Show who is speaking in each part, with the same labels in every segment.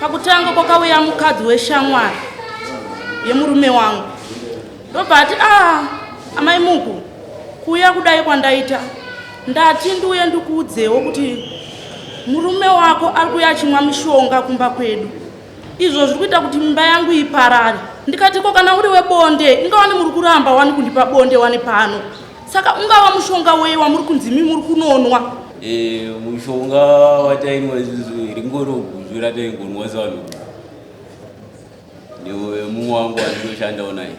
Speaker 1: Pakutanga kwakauya mukadzi weshamwari yemurume wangu, ndobva ati, a ah, amai Muku, kuuya kudai kwandaita, ndati ndiuye ndikuudzewo kuti murume wako ari kuuya achimwa mishonga kumba kwedu, izvo zviri kuita kuti mimba yangu iparare. Ndikati, ko kana uri webonde, ingawani muri kuramba wani kundipa bonde wani pano, saka ungava mushonga wei wamuri kunzi mi muri kunonwa?
Speaker 2: E, mushonga watainwa isusu ringori guzvi rataingonwa sevanhu nemumwe wangu wandinotoshandawo naye,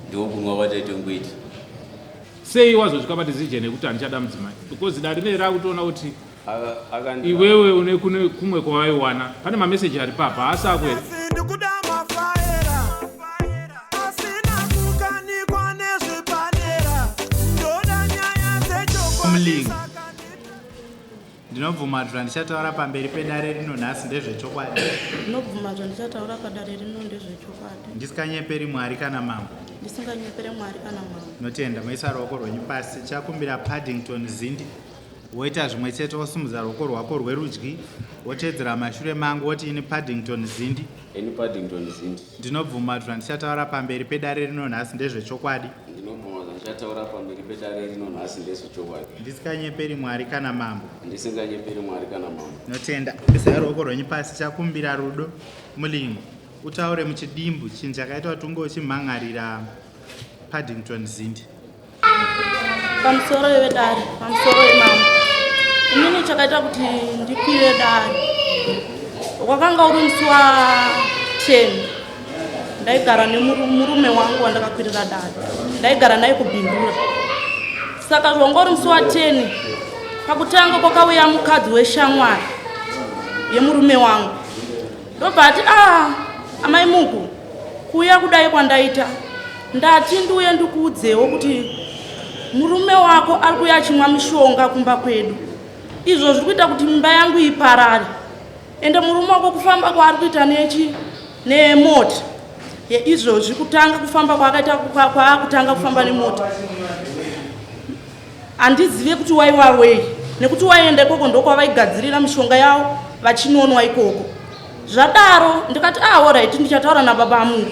Speaker 2: ndokunwa kwataitongoita.
Speaker 3: Sei wazosvika padecision yekuti handichada mudzimai? Because dare rinenge rakutoona kuti iwewe une kune kumwe kwawaiwana. Pane mameseji ari papa haasi ako here?
Speaker 4: Ndikuda mafaera asina kukanikwa nezvipanera, ndoda nyaya dzechokwadi.
Speaker 5: Mlingo. Ndinobvuma zvandichataura pamberi pedare rino nhasi ndezvechokwadi.
Speaker 1: Ndinobvuma zvandichataura padare rino ndezvechokwadi.
Speaker 5: Ndisikanyeperi Mwari kana mambo.
Speaker 1: Ndisinganyepere Mwari kana mambo.
Speaker 5: Notenda, moisa ruoko rwenyu pasi. Chakumbira Paddington Zindi woita zvimwe chete, wosimudza ruoko rwako rwerudyi, woteedzera mashure mangu, woti, ini Paddington Zindi.
Speaker 2: Ini Paddington Zindi.
Speaker 5: Ndinobvuma zvandichataura pamberi pedare rino nhasi ndezvechokwadi.
Speaker 2: Ndinobvuma zvandichataura pamberi pedare rino nhasi ndezvechokwadi.
Speaker 5: Ndisikanyeperi Mwari kana mambo.
Speaker 2: Ndisinganyeperi Mwari kana mambo.
Speaker 5: Notenda. Isai ruoko rwenyu pasi. Chakumbira Rudo Mulingo utaure muchidimbu chinhu chakaita kuti unge uchimhan'arira Paddington Zindi.
Speaker 1: Pamusoro yedare, pamusoro yemambo, inini chakaita kuti ndikwire dare wakanga uri musi wa 10. Ndaigara nemurume wangu wandakakwirira dare, ndaigara naye kuBindura. Saka zvanga uri musi wa 10, pakutanga kwakauya mukadzi weshamwari yemurume wangu, ndobva ati, a ah, amai Muku, kuuya kudai kwandaita, ndati ndiuye ndikuudzewo kuti murume wako ari kuuya achimwa mishonga kumba kwedu, izvo zviri kuita kuti mimba yangu iparare. Ende murume wako kufamba kwaari kuita nechi nemota yeizvozvi, kutanga kufamba kwaakaita, kwaakutanga kufamba nemota, handizive kuti waiwa wei, nekuti waienda ikoko ndokwavaigadzirira mishonga yavo vachinonwa ikoko. Zvadaro ndikati, ah, alright, ndichataura nababa Muku.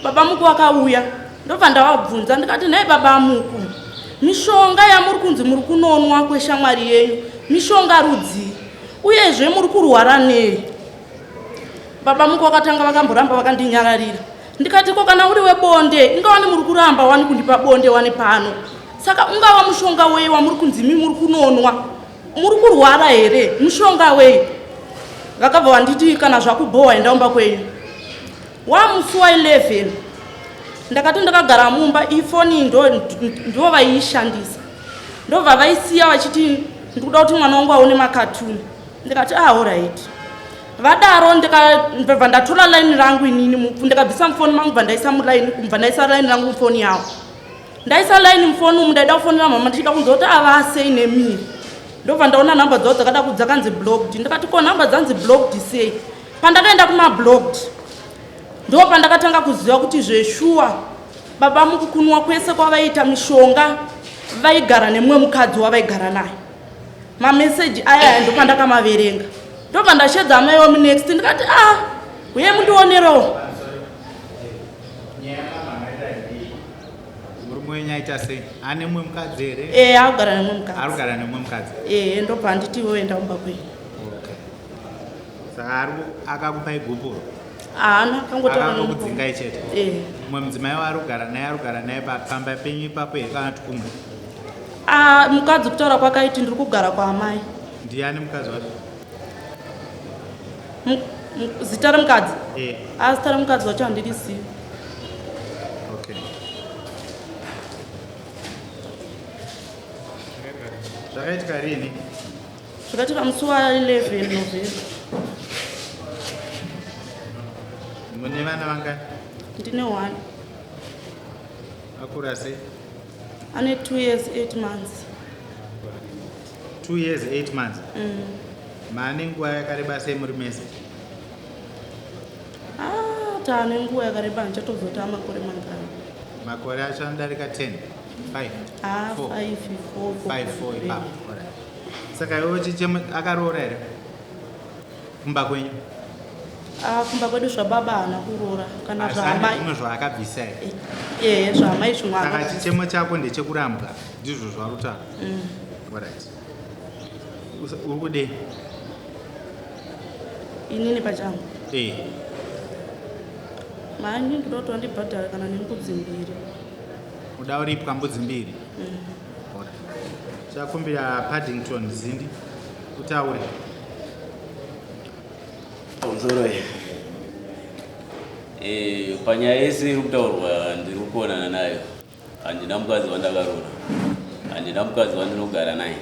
Speaker 1: Baba Muku vakauya, ndobva ndavabvunza, ndikati, nhai baba Muku, mishonga yamuri kunzi muri kunonwa kweshamwari yenyu mishonga rudzii, uyezve muri kurwara nei? Baba Muku vakatanga vakamboramba vakandinyararira. Ndikati, ko kana uri webonde, ingawani muri kuramba wani kundipa bonde wani pano, saka ungava mushonga wei wamuri kunzi mi muri kunonwa? Muri kurwara here? Mushonga wei? Vakabva vanditi, kana zvakubhowa enda umba kwenyu. Wamusi wa11 ndakati ndakagara mumba, ifoni ndo vaiishandisa, ndobva vaisiya vachiti, ndikuda kuti mwana wangu aone makatuni. Ndikati, ah, alright. Vadaro ndobva ndatora line rangu inini, ndikabvisa mufoni mangu, bva ndaisa muline, bva ndaisa line rangu mufoni yavo. Ndaisa line mufoni umu, ndaida kufonera mama ndichida kunzwa kuti ava sei nemiri. Ndobva ndaona nhamba dzavo dzakada dzakanzi blocked. Ndikati, ko nhamba dzanzi blocked sei? Pandakaenda kumablocked ndo pandakatanga kuziva kuti zveshuwa baba mukukunwa kwese kwavaiita mishonga vaigara nemumwe mukadzi wavaigara naye. Mameseji aya aya ndopandakamaverenga, ndobva ndashedza amai wemunext, ndikati, ah, uye mundionerewo.
Speaker 5: Murume wenyu aita sei? Ane mumwe mukadzi here?
Speaker 1: Ee, akugara nemumwe mukadzi.
Speaker 5: Ari kugara nemumwe mukadzi?
Speaker 1: Ee, ndobva anditi, iwe enda kumba kwenyu.
Speaker 5: Okay. Saka ari akakupai gupuro?
Speaker 1: Haana, akangotaura.
Speaker 5: Akangokudzingai chete?
Speaker 1: Ee.
Speaker 5: Mumwe mudzimai waari kugara naye, ari kugara naye pamba penyu ipapo here kana kuti kumwe?
Speaker 1: Ah, mukadzi kutaura kwakaiti, ndiri kugara kwaamai.
Speaker 5: Ndiani mukadzi wacho?
Speaker 1: Zita remukadzi?
Speaker 5: Ee.
Speaker 1: Ah, zita remukadzi wacho handirizivi.
Speaker 5: Okay. Zvakaitika rini?
Speaker 1: Zvakaitika musi wa11 November.
Speaker 5: Mune vana vangani?
Speaker 1: Ndine one.
Speaker 5: Akura sei?
Speaker 1: Ane 2 years 8 months.
Speaker 5: 2 years 8 months? Maane nguva yakareba sei muri mese?
Speaker 1: Ah, taane nguva yakareba, handichatozota makore mangani.
Speaker 5: Makore acho anodarika 10, 5?
Speaker 1: Ah,
Speaker 5: 4?
Speaker 1: 5, 4.
Speaker 5: 5, 4 ipapo. Alright. Saka iwe chichemo, akaroora here? Kumba kwenyu?
Speaker 1: Ah, kumba kwedu zvababa haana kuroora kana
Speaker 5: Asi ane
Speaker 1: zvaamai.
Speaker 5: zvimwe zvaakabvisa here?
Speaker 1: Ehe, zvaamai zvimwe
Speaker 5: Saka
Speaker 1: akabvisa.
Speaker 5: chichemo chako ndechekurambwa, ndizvo zvauri kutaura? Alright. Uri kudei?
Speaker 1: Inini pachangu.
Speaker 5: Eh.
Speaker 1: Mhani ndinoda kuti vandibhadhare kana nembudzi mbiri.
Speaker 5: Uda uripwa mbudzi mbiri? Alright. Chakumbira Paddington Zindi utaure.
Speaker 2: Pamusoro iyi. Eh, panyaya yese iri kutaurwa ndiri kuonana nayo. Handina mukadzi wandakaroora. Handina mukadzi wandinogara naye.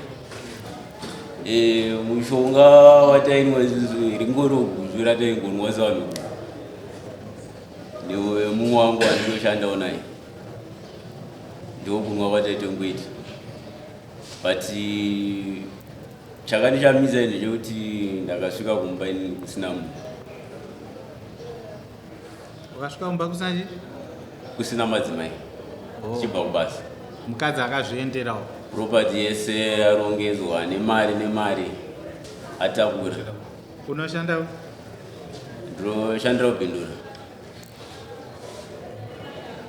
Speaker 2: Eh, mushonga watainwa isusu ringori guzvi rataingonwa sevanhu. Nemumwe wangu wandinoshandawo naye. Ndokunwa kwataitongoita. But chakandishamisa ndechekuti ndakasvika kumba ini kusina munhu.
Speaker 5: Wakasvika kumba kusina chii?
Speaker 2: Kusina madzimai.
Speaker 5: Oh.
Speaker 2: Chibva kubasa.
Speaker 5: Mukadzi akazvienderawo.
Speaker 2: Property yese yarongedzwa nemari nemari atakura.
Speaker 5: Unoshanda?
Speaker 2: Ndinoshandira kuBindura.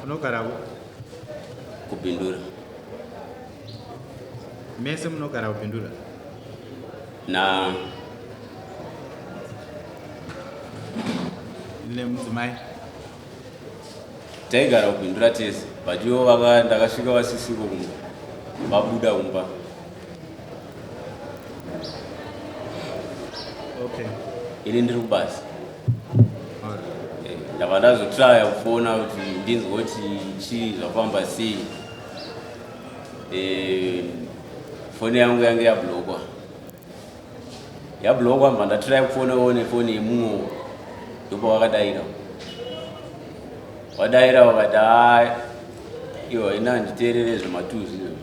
Speaker 5: Unogara ku?
Speaker 2: KuBindura.
Speaker 5: Mese munogara kuBindura?
Speaker 2: Na
Speaker 5: nemudzimai.
Speaker 2: Taigara kuBindura tese, but ivo vaka ndakasvika vasisiko kumba. Vabuda kumba.
Speaker 5: Okay.
Speaker 2: Ini ndiri kubasa.
Speaker 5: Alright.
Speaker 2: Ndabva ndazotraya kufona kuti ndinzwe kuti chii zvafamba sei. Foni yangu yange yablokwa. Yablokwa mbva ndatraya kufonawo nefoni yemumwe ndopavakadaira. Vadaira vakati haa iwa ina handiteerere zvematuzi izvozvo.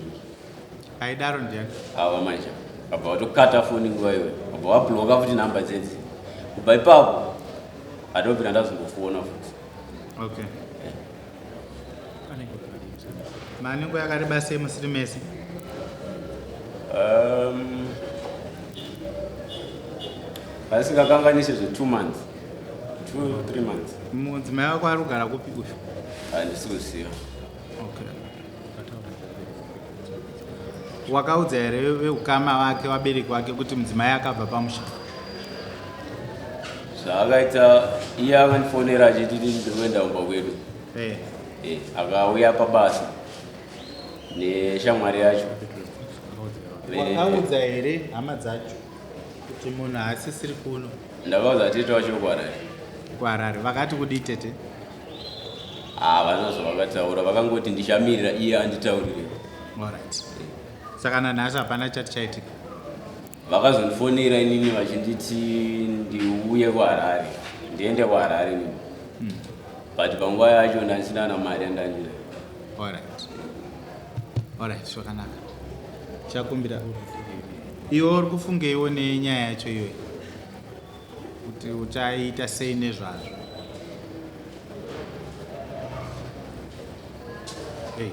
Speaker 5: Aidaro ndiani?
Speaker 2: Ava manje. Vabva vatokata foni nguva iyoyo. Vabva vabloka futi nhamba dzedzi. Kubva ipapo handobvira ndazombofona futi.
Speaker 5: Okay. Mane nguva yakareba sei musiri mese?
Speaker 2: Vasingakanganisi zve 2 months. 2 3 months.
Speaker 5: Mudzimai wako ari kugara kupi uyu?
Speaker 2: Handisi kuziva.
Speaker 5: Okay. Wakaudza here veukama vake, vabereki vake kuti mudzimai akabva pamusha?
Speaker 2: Zvaakaita iye akandifonera achiti ndiri kuenda kumba kwedu. Akauya pabasa neshamwari yacho.
Speaker 5: Wakaudza here hama dzacho kuti munhu haasisiri kuno?
Speaker 2: Ndakaudza tete wacho kuHarare.
Speaker 5: KuHarare vakati kudii tete?
Speaker 2: Havana zvavakataura, vakangoti ndichamirira iye anditaurire.
Speaker 5: Alright. Saka nanhasi hapana chati chaitika.
Speaker 2: Vakazondifonera inini vachinditi ndiuye kuHarare, ndiende kuHarare inini. But panguva yacho ndandisina na mari yandandina.
Speaker 5: Alright. Alright, zvakanaka. Chakumbira. Iwe uri kufungeiwo nenyaya yacho iyoyo? Kuti uchaita sei nezvazvo? Hey,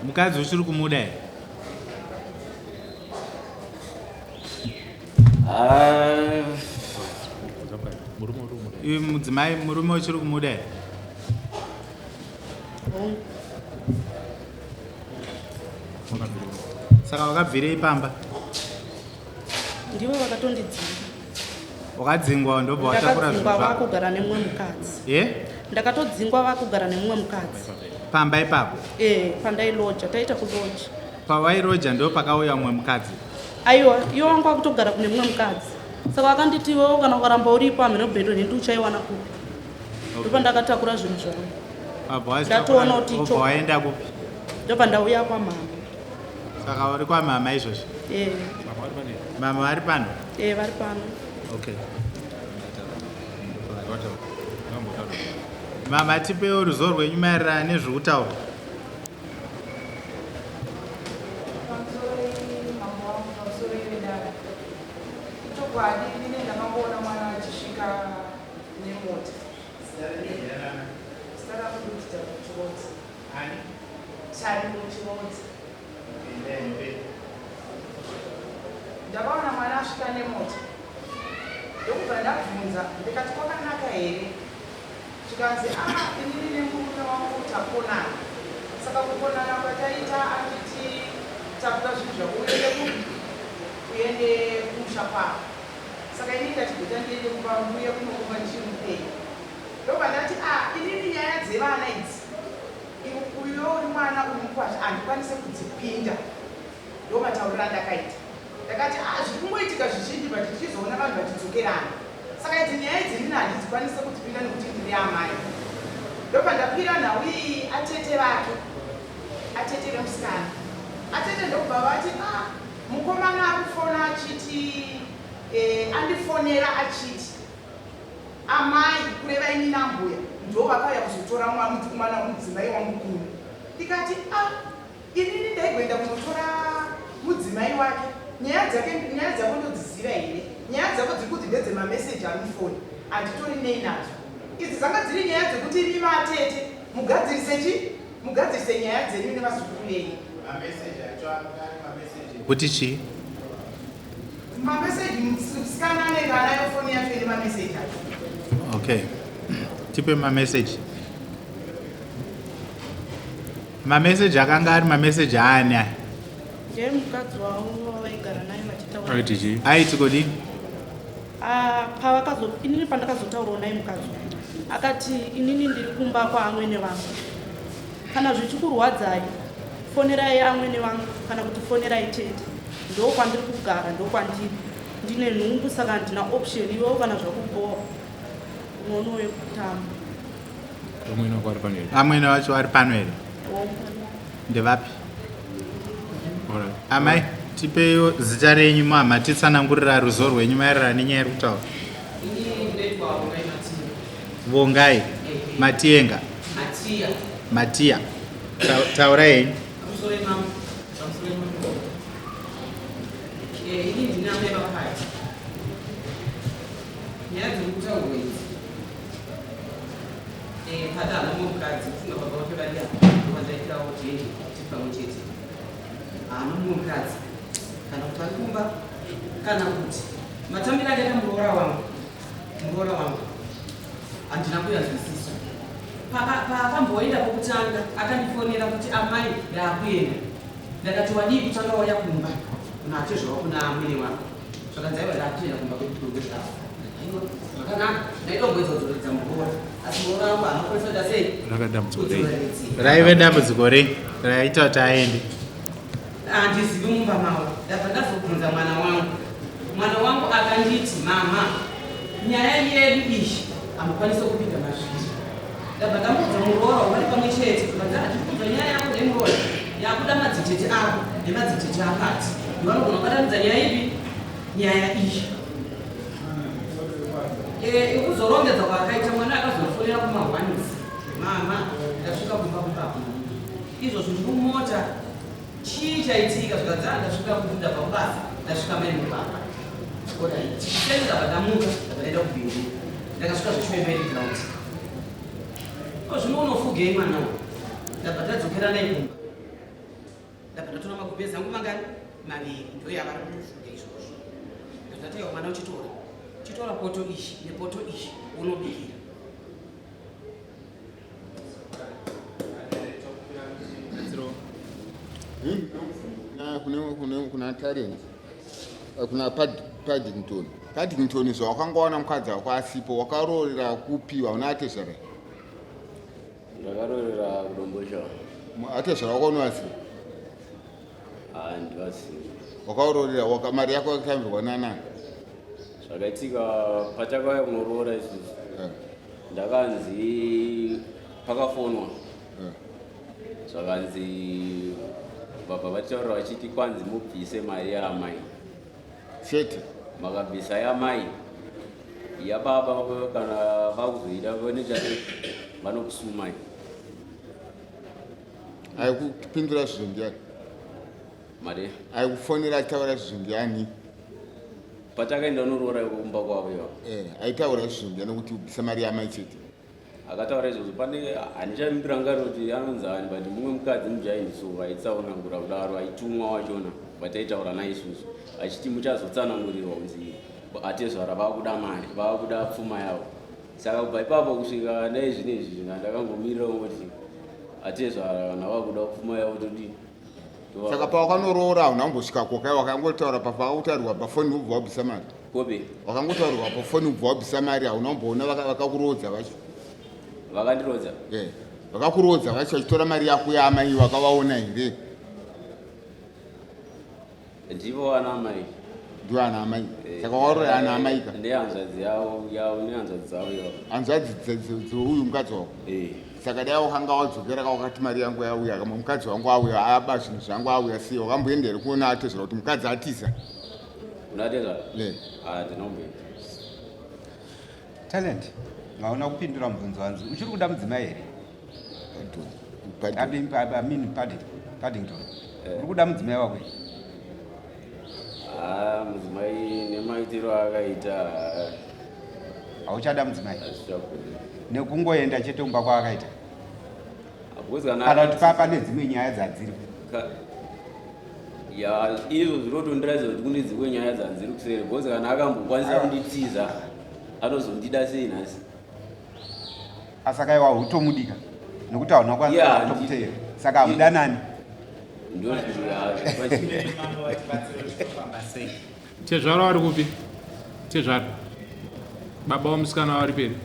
Speaker 5: mukadzi uchiri kumuda here? Iwe mudzimai, murume uchiri kumuda here? Saka wakabvirei pamba?
Speaker 1: Ndivo vakatondidzinga.
Speaker 5: Wakadzingwa ndobva watakura zvinhu
Speaker 1: Ndakadzingwa
Speaker 5: zvako?
Speaker 1: vakugara nemumwe mukadzi.
Speaker 5: Ye?
Speaker 1: Ndakatodzingwa vakugara nemumwe mukadzi.
Speaker 5: Pamba ipapo?
Speaker 1: Pandailoja, taita kuloja.
Speaker 5: Pawairoja ndo pakauya mumwe mukadzi?
Speaker 1: Aiwa, iwo wangu wakutogara kune mumwe mukadzi. Saka vakanditi iwewe kana ukaramba uripo hameno bhedho nhendi uchaiwana kupi. Ndobva ndakatakura zvinhu zvangu.
Speaker 5: Wabva
Speaker 1: Ndatoona kuti
Speaker 5: wabva waenda kupi?
Speaker 1: Ndobva ndauya kwamama.
Speaker 5: Saka uri kwamama izvozvi? Mama vari pano?
Speaker 1: Vari pano.
Speaker 5: Okay. Mama, tipewo ruzivo rwenyu maererano nezvekutaura.
Speaker 6: Pamusoro mambo wangu, pamusoro vedare. Chokwadi ndine ndakangoona mwana achisvika nemota. Zita rangu ndinoti Tariro Chirodzi. Tariro Chirodzi. Ndakaona mwana asvika nemota. Ndobva ndabvunza ndikati kwakanaka here? Zvikanzi ah inini nemurume wangu takonana. Saka kukonana kwataita anditi takura zvinhu zvako uende kupi? Uende kumusha kwako. Saka inini ndati bheta ndiende kumba mbuya kunokumba ndichiri mupenyu. Ndobva ndati ah inini nyaya dzevana idzi uyo uri mwana uri mukwasha handikwanise kudzipinda. Ndomatauriro andakaita. Ndakati ah zviri kungoitika zvizhinji but tichizoona vanhu vachidzokerana. Saka idzi nyaya idzi inini handidzikwanise kudzipinda nekuti ndiri amai. Ndobva ndakwira nhau iyi atete vake. Atete vemusikana. Atete ndokubva vati ah mukomana akufona achiti eh, andifonera achiti amai kureva ini nambuya ndo vakauya kuzotora mwana mudzimai wangu kuno. Ndikati ah Inini ndaigoenda kunotora mudzimai wake nyaya dzake nyaya dzako ndodziziva here nyaya dzako dziri kuti ndedzemameseji ari mufoni handitori nei nadzo idzi dzanga dziri nyaya dzekuti imi vatete mugadzirise chi mugadzirise nyaya dzenyu nevazukuru venyu
Speaker 5: Mameseji acho anga ari mameseji ekuti chii?
Speaker 6: Mameseji musikana anenge anayo foni yacho ine mameseji acho.
Speaker 5: Okay. Tipe mameseji. Mameseji akanga ari mameseji aani aya?
Speaker 1: Ndiye mukadzi wavo wavaigara naye vachitaura.
Speaker 3: Aiti chii?
Speaker 5: Aiti kudii?
Speaker 1: Ah, pavakazo inini pandakazotaurawo naye mukadzi uyu akati inini ndiri kumba kwaamwene vangu kana zvichikurwadzai fonerai amwene vangu kana kuti fonerai tete ndokwandiri kugara ndokwandiri ndine nhumbu saka handina option iwewo kana zvakubhowa unoona wekutamba
Speaker 3: Amwene wako ari pano here?
Speaker 5: Amwene vacho vari pano here? Ndevapi?
Speaker 3: Alright.
Speaker 5: Amai, tipeiwo zita renyu mama titsanangurira ruzivo rwenyu maererano nenyaya iri kutaura.
Speaker 7: Ini ndinoitwa Vongai Matiya.
Speaker 5: Vongai Matienga.
Speaker 7: Matiya.
Speaker 5: Matiya. Taurai henyu.
Speaker 7: Pamusoro imam. Pamusoro imam. Eh, ini ndini amai vapati. Nyaya dziri kutaurwa idzi. Eh, pada haana mumwe mukadzi kufunga baba vake vari apa ndovandaitirawo jenje tiri pamwe chete. Haana mumwe mukadzi kana kuti ari kumba kana kuti matambiro akaita muroora wangu muroora wangu handina kuyanzwisisa. Paakamboenda pokutanga akandifonera kuti amai ndakuenda ndakati wadii kutanga wauya kumba unatezvawo kuna amwene wako zvakanzi aiwa ndakutoenda kumba kwedu kudombe zvavo aiwa zvakanaka ndaida kumboedza kudzoreredza muroora asi muroora wangu haana kukwanisa kuita sei
Speaker 3: Rakadambudziko rei?
Speaker 7: kudzoreredzera
Speaker 5: Raive dambudziko rei raita kuti aende?
Speaker 7: Handizivi mumba mavo ndabva ndazobvunza mwana wangu mwana wangu akanditi mama nyaya yedu iyi hamukwanisi kupinda mazviri ndabva ndamuudza muroora vari pamwe chete vanzi hatiri kunzwa nyaya yako nemuroora yakuda madzitete ako nemadzitete akati ndivanogona kubatanidza nyaya ipi nyaya iyi eh, ikuzorongedza kwaakaita mwana akazofonera kumahwanisi mama ndasvika kumba kumba izvozvo ndiri mumota Chii chaitika zvikanzi ah ndasvika kuti ndabva kubasa ndasvika mai mubaba. Alright. Seni ndabva ndamuka ndabva ndaenda kubindu. Ndakasvika zveshuwa imba iri ground. Ko zvino unofugei mwana uyu? Ndabva ndadzokera naye kumba. Ndabva ndatora magumbezi angu mangani? Maviri ndoyavari kutofuga izvozvo. Ndabva ndataiwa mwana uchitora. Chitora poto iyi nepoto iyi unobikira.
Speaker 8: Kuna Talent eh, kuna Paddington. Paddington zvawakanga wana mukadzi wako asipo wakaroorera kupi wauna atezvara?
Speaker 2: Ndakaroorera kuDomboshawa.
Speaker 8: Atezvara wako unovaziva?
Speaker 2: Ah, ndivazivi.
Speaker 8: Wakaroorera waka mari yako yakatambirwa nanani?
Speaker 2: Zvakaitika patakauya kunoroora isusu.
Speaker 8: Eh.
Speaker 2: Ndakanzi pakafonwa.
Speaker 8: Eh.
Speaker 2: Zvakanzi baba vataura vachiti kwanzi mubvise mari yaamai.
Speaker 8: Chete.
Speaker 2: Makabvisa yamai yababa kana vakuzoida vanoita vanokusumai.
Speaker 8: Aikupindura zvinhu ndiani?
Speaker 2: Mari.
Speaker 8: Aikufonera achitaura zvinhu ndiani?
Speaker 2: Patakaenda unoroora kumba kwavo ivo.
Speaker 8: Eh, aitaura izvozvo ndiani kuti ubvisa mari yamai chete?
Speaker 2: Akataura izvozvo pane handichamurangarira kuti anonzi ani but mumwe mukadzi mujaini so aitsaunangura kudaro aitumwa wachona but aitaura naye isusu achiti muchazotsanangurirwa kunzi Atezvara vakuda mari, vakuda pfuma yavo. Saka kubva ipapo kusvika naizvinezvi ndakangomirira kungoti atezvara kana vakuda pfuma yavo todii.
Speaker 8: Saka pawakanoroora hauna kumbosvika kokai wakangotaura pavakakutaurirwa pafoni ubva wabvisa mari.
Speaker 2: Kopi?
Speaker 8: Wakangotaurirwa pafoni ubva wabvisa mari hauna kumboona vakakuroodza vacho.
Speaker 2: Vakandiroodza?
Speaker 8: Eh. Vakakuroodza vacho vachitora mari yako yaamai wakavaona here?
Speaker 2: Ndivo ana amai.
Speaker 8: Ndivo ana amai. Eh, Saka waroya ana amai ka?
Speaker 2: Ndehanzvadzi yavo, yavo nehanzvadzi dzavo yavo.
Speaker 8: Hanzvadzi dzeuyu mukadzi wako?
Speaker 2: Eh.
Speaker 8: Saka dai wakanga wadzokera ka wakati mari yangu yauya kama mukadzi wangu auya aba zvinhu zvangu auya sei wakamboenda here kuona atezvara kuti mukadzi atiza?
Speaker 2: Kuna atezvara?
Speaker 8: Eh.
Speaker 2: Ah, ndinomboenda.
Speaker 9: Talent, hauna kupindura mubvunzo wanzi uchiri kuda mudzimai here? I mean Paddington. Eh. Uri kuda mudzimai wako here?
Speaker 2: Ah, mudzimai nemaitiro aakaita
Speaker 9: hauchada mudzimai nekungoenda chete kumba kwaakaita kana kuti pane dzimwe nyaya dzadziri
Speaker 2: ya izvo zvinotondiratidza kuti kune dzimwe nyaya dzanziri kuseri because kana akambokwanisa kunditiza anozondida sei nhasi
Speaker 9: asaka iwa hutomudika nekuti hauna kwanisa kutokuteera saka hamudanani
Speaker 3: Tezvara vari kupi? Tezvara. Baba wamusikana vari peri.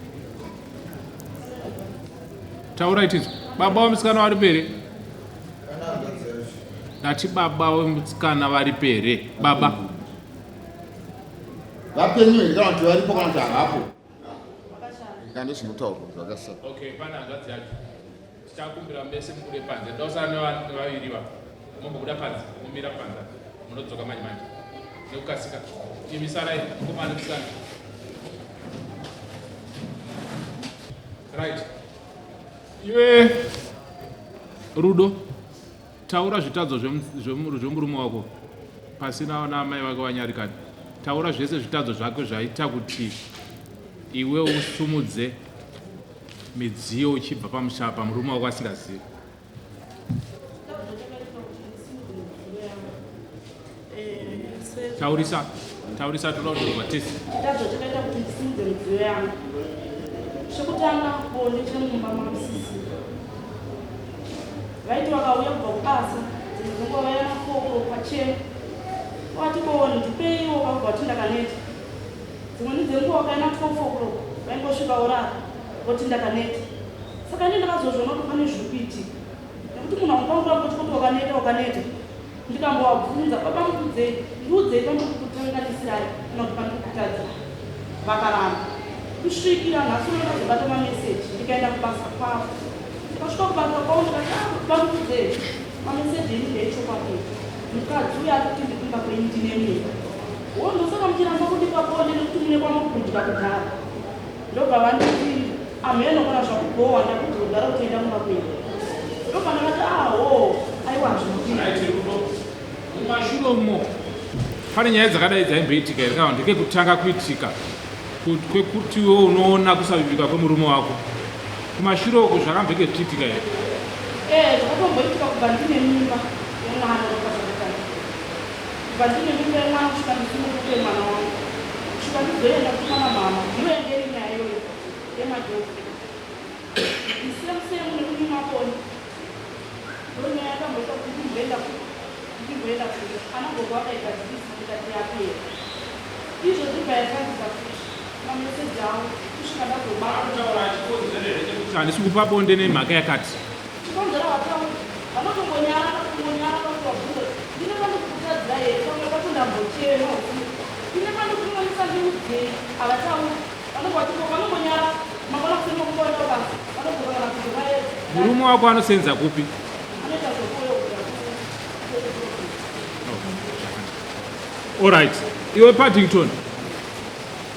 Speaker 3: Taurai tinzwe. Baba wamusikana vari peri. Ndati baba wemusikana vari pere. Baba.
Speaker 8: Vapenyu here kana kuti varipo kana kuti havapo? Kana zvinotaurwa zvakasaka.
Speaker 3: Okay, pane hanzvadzi yacho. Tichakumbira mese mubude panze. Ndosara nevaviri va. Mombobuda panze, momira panze. Munodzoka manje manje. Nekukasika. Imi sarai, mukomana nemusikana. Right. Iwe Rudo, taura zvitadzo zvemurume wako pasina naamai vake vanyarikani. Taura zvese zvitadzo zvake zvaita kuti iwe usumudze midziyo uchibva pamusha apa murume wako asingazivi. Taurisa, taurisa toda kutorwa tese.
Speaker 1: Chitadzo chakaita kuti ndisimudze midziyo yangu. Chekutanga bonde chemumba mamusisi. Vaiti vakauya kubva kubasa dzimwe dzenguva vaiva nafoko pachena. Vati ko ndipeiwo vabva vati ndakaneta. Dzimweni dzenguva vakaenda 12 o'clock vaingosvika vorara voti ndakaneta. Saka ini ndakazozviona kuti pane zviri kuitika nekuti munhu haungangoramba uchingoti wakaneta wakaneta. Ndikambovabvunza baba mukudzei ndiudzei pandiri kukutanganisirai kana kuti pandiri kutadzira. Vakaramba kusvikira nhasi uno ndazobata mameseji ndikaenda kubasa kwavo. Ndikasvika kubasa kwavo ndikati ah baba mukudzei mameseji enyu ndeechokwadi mukadzi uyo ari kuti ndikumba kwenyu ndine mimba. Hoo ndosaka muchiramba kundipa bonde nekuti mune kwamuri kudya kudhara. Ndobva vanditi amheno kana zvakubhowa ndakuti ugara uchienda kumba kwenyu. Ndobva ndakati ah hoo aiwa
Speaker 3: hazvina. Mumashure umo pane nyaya dzakadai dzaimboitika here kana ndekekutanga kuitika kwekuti iwe unoona kusavimbika kwemurume wako kumashure uko zvakambenge zvichiitika here?
Speaker 1: Eh, zvakatomboitika kubva ndine mimba yemwana ndopazvakatanga. Kubva ndine mimba yemwana kusvika ndisununguke mwana wangu kusvika ndizoenda kutumana mama ndiyo yange iri nyaya iyoyo yemagirlfriend. The same same nekunyima bonde ndonyaya yakamboita kuti ndimboenda ndimboenda kuno ana gogo akaigadzirisa ndikati yapera izvozvi bva yatangisa futi mameseji avo kusvika ndazobata
Speaker 3: handisi kupa bonde nemhaka yakati
Speaker 1: Chikonzero havatauri vanotongonyara kungonyara pakuvabvunza ndine pandikukutadzira here pamwe pacho ndambochema usiku ndine pandikukanganisa ndiudzei havatauri vanonge vachiko vanongonyara mangwana kuseni vakungoenda kubasa vanodzoka kana kuti vaedza
Speaker 3: Murume wako anosenza kupi?
Speaker 1: Anoita zvekuuya
Speaker 3: Alright. Iwe Paddington.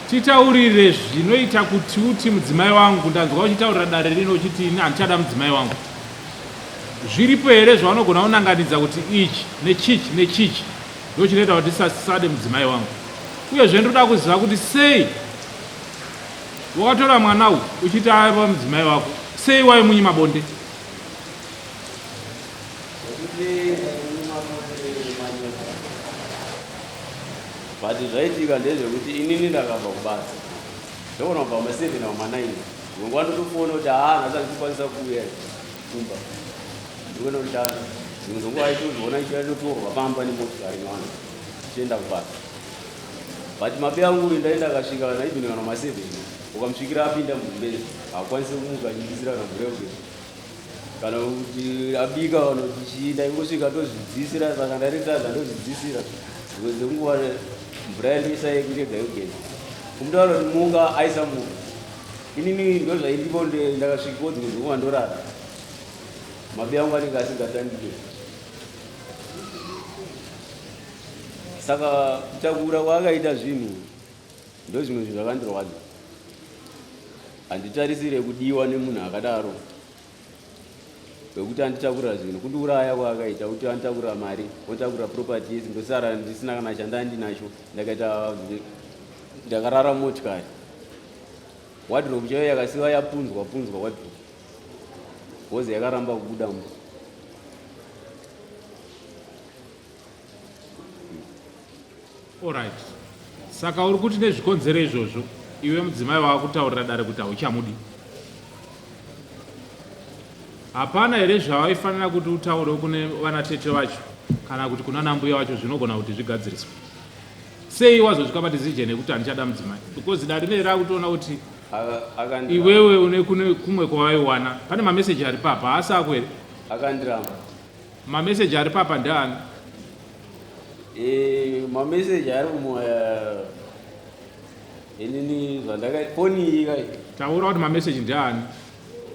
Speaker 3: Titaurire zvinoita kuti uti mudzimai wangu, ndanzwa uchitaurira dare rino uchiti ini handichada mudzimai wangu. Zviripo here zvaunogona kunanganidza kuti ichi nechichi nechichi ndochinoita kuti ndisasade mudzimai wangu? Uyezve ndinoda kuziva kuti sei wakatora mwana uyu uchiti ava mudzimai wako, sei waimunyima bonde?
Speaker 2: But zvaitika ndezvekuti inini ndakabva kubasa ndogona kubva kuma7 or ma9 dzimwe nguva ndotofona kuti haa nhasi handikukwanisa kuuya kumba ndikuenda kushanda. Dzimwe dzenguva aitozoona ichitotorwa pamba nemotikari nyowani tichienda kubasa. But mabe angu uyu ndaenda akasvika kana even kana ma7 ukamusvikira apinda mugumbeze haakwanisi kumuka achimbisira kana mvura yekugeza kana kuti abika kana kuti chii ndaingosvika ndozvidziisira saka ndaritadza ndozvidziisira dzimwe dzenguva mvura yandoisa yekurega yogeza kumutaura kuti muka aisamuka inini ndozvaindipo ndakasvikawo dzimwe dzenguva ndorara mabi angu anenge asingatangike saka kutakura kwaakaita zvinhu ndozvimwe zvinhu zvakandirwadza Handitarisire kudiwa nemunhu akadaro wekuti anditakurira zvinhu kundiuraya kwaakaita kuti anditakurira mari otakurira property yese ndosara ndisina kana chandandinacho ndakaita ndakarara motikari wardrobe chaiyo yakasiwa yapunzwa punzwa wardrobe bhozi yakaramba kubuda mu
Speaker 3: Alright. Saka uri kuti nezvikonzero izvozvo iwe mudzimai waakutaurira dare kuti hauchamudi? Hapana here zvawaifanira kuti utaurewo kune vana tete vacho kana kuti kuna nambuya vacho zvinogona kuti zvigadziriswe? Sei wazosvika padecision yekuti handichada mudzimai? Because dare rinenge rakutoona kuti iwewe une kune kumwe kwawaiwana. Pane mameseji ari papa haasi ako here?
Speaker 2: Akandiramba.
Speaker 3: Mameseji ari papa ndeani?
Speaker 2: Eh, mameseji ari kumoya inini zvandaka foni iyi kai.
Speaker 3: Taura kuti mameseji ndeani?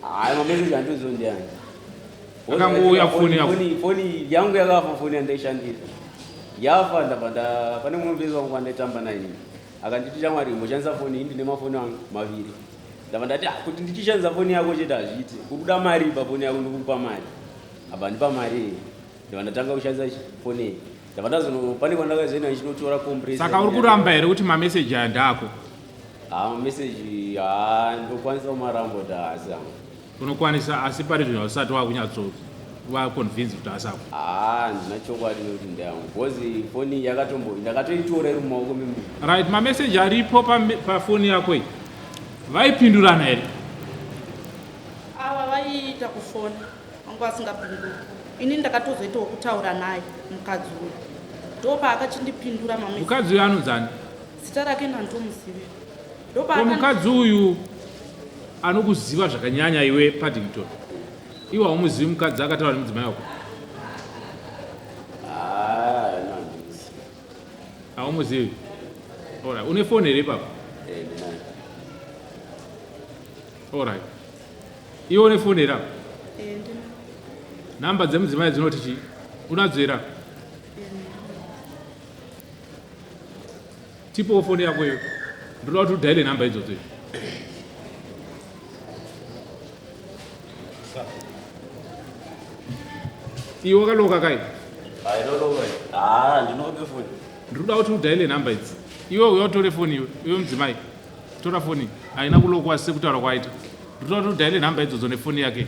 Speaker 2: Hayi mameseji andizo ndeani.
Speaker 3: Akangouya foni yako.
Speaker 2: Foni yangu yakafa foni yandaishandisa. Yafa ndabva nda pane mumwe mufesi wangu wandaitamba naye. Akanditi shamwari imboshandisa foni iyi ndine mafoni angu maviri. Ndabva ndati ah, kuti ndichishandisa foni yako chete hazviiti. Kubuda mari pafoni yako ndikukupa mari. Abva andipa mari iyi. Ndabva ndatanga kushandisa foni iyi. Ndabva ndazono pane kwandakazoenda ndichinotora compressor.
Speaker 3: Saka uri kuramba here kuti mameseji aya ndeako?
Speaker 2: Haa mameseji haa ndokwanisa kumaramba kuti haasi angu.
Speaker 3: Unokwanisa asi pari zvino hausati wakunyatsova convince kuti haasi ako.
Speaker 2: Haa handina chokwadi nekuti ndeangu because foni yakatombo ndakatoitora iri mumaoko memunhu.
Speaker 3: Right mameseji aripo pafoni yako iyi vaipindurana here?
Speaker 1: Ava vaiita kufona. Vanga vasingapinduri. Ini ndakatozoitawo kutaura naye mukadzi uyu. Ndopaakachindipindura mama.
Speaker 3: Mukadzi uyu anonzani?
Speaker 1: Zita rake ndandomuzive.
Speaker 3: Ko mukadzi uyu anokuziva zvakanyanya iwe Paddington. Iwe haumuzivi mukadzi akataura nemudzimai wako?
Speaker 2: Ah,
Speaker 3: Haumuzivi? Alright, une phone here ipapo?
Speaker 2: Eh, ndinayo.
Speaker 3: Alright. Iwe une foni here apa?
Speaker 1: Eh, ndina.
Speaker 3: Nhamba dzemudzimai dzinoti chii? Unadzo here apa? Tipowo foni yako iyo. Ndinoda kuti udhaile nhamba idzodzo idzo. Iwe wakaloka kai?
Speaker 2: Ah, ndinoke foni.
Speaker 3: Ndinoda kuti udhaile nhamba idzi. Iwe uya utore foni iwe, iwe mudzimai. Tora foni haina kulokwa sekutaura kwaita. Ndotoda kuti udhaile nhamba idzodzo nefoni yake.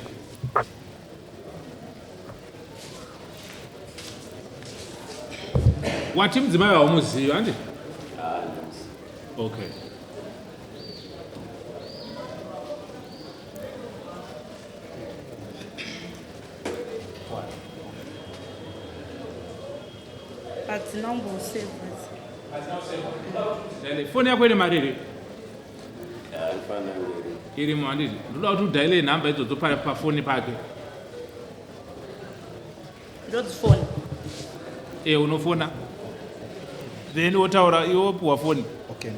Speaker 3: Wati mudzimai haumuzivi handi? Okay.
Speaker 1: Hadzina kumbosevha
Speaker 3: Foni yako ine mari here? Irimo handiti? Ndoda kuti udhaile nhamba idzodzo pafoni pake.
Speaker 1: Ndodzifona.
Speaker 3: Eh, unofona. Then wotaura iwe wopiwa foni.
Speaker 5: Okay.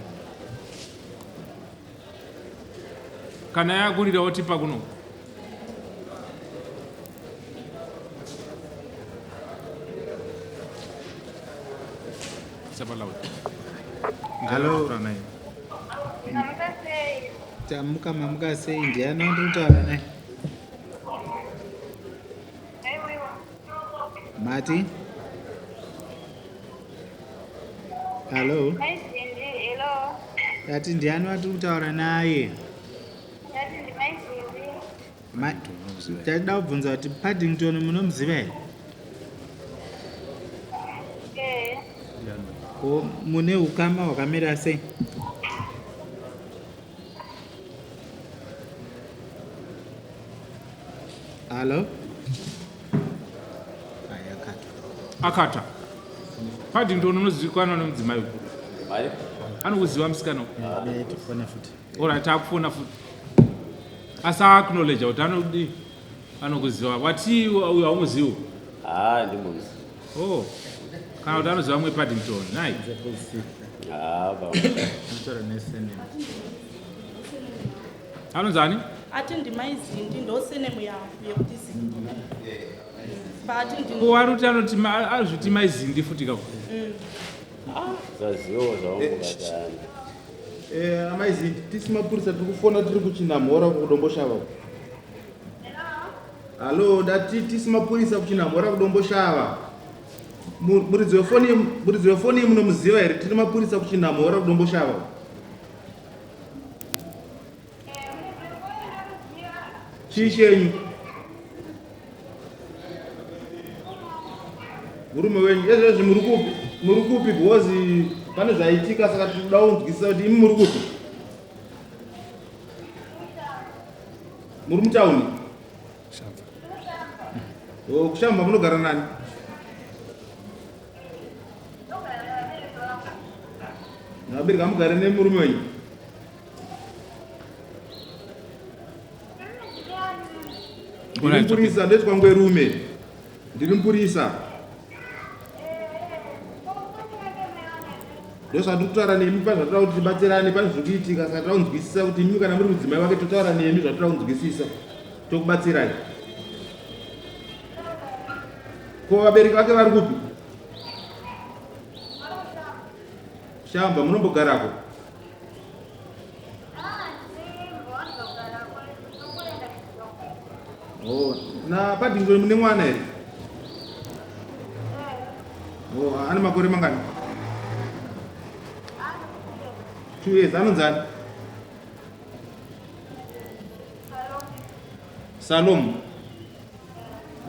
Speaker 3: Kana yakurira wotipa kuno.
Speaker 5: Hello. Tamuka mamuka sei ndiani wandinotaura naye? Mati? Hello. Tati ndiani watiri kutaura naye? Tadida kubvunza kuti Paddington munomuziva here? Ko mune ukama hwakamira sei? Hallo?
Speaker 3: Akata. Paddington unozivikanwa nemudzimai uyu. Anokuziva musikana uyu.
Speaker 5: Tifone futi.
Speaker 3: Alright, akufona futi. Asi acknowledge kuti anodii? Anokuziva. Wati uyu haumuzivi?
Speaker 2: Ah, ndimbomuziva.
Speaker 3: Oh. Kana kuti anoziva mumwe Paddington. Nai.
Speaker 2: Ah, baba.
Speaker 5: Anotaura nesurname.
Speaker 3: Anonzi ani?
Speaker 1: Ati ndimai Zindi ndosenemu yavo yekuti Zindi. Paati ndi
Speaker 3: Ko ari kuti anoti azviti mai Zindi futi kako.
Speaker 2: Sazivo zvaungobatana.
Speaker 10: Eh, amai Zindi, tisi mapurisa tiri kufona tiri kuChinamhora kuDomboshava. Hallo, ndati tisi mapurisa kuChinamhora kuDomboshava. Muridzi wefoni muridzi wefoni munomuziva here? Tiri mapurisa kuChinamhora kuDomboshava. Chii chenyu? Murume wenyu ezvezvi muri kupi? Muri kupi because pane zvaitika saka tinoda kunzwisisa kuti imi muri kupi? Muri mutauni? Oh, kushamba munogara nani? Vabereki hamugare nemurume wenyu? Ndiri mupurisa ndoitwa Ngwerume. Ndiri mupurisa. Ndozvandiri kutaura nemi pane zvatoda kuti tibatsirane pane zviri kuitika saka toda kunzwisisa kuti imi kana muri mudzimai wake totaura nemi zvatoda kunzwisisa tokubatsirai. Ko vabereki vake vari kupi? Shamba munombogarako? Oh, na Paddington mune mwana here? Oh, ane makore mangani? 2 years anonzi ani? Salom.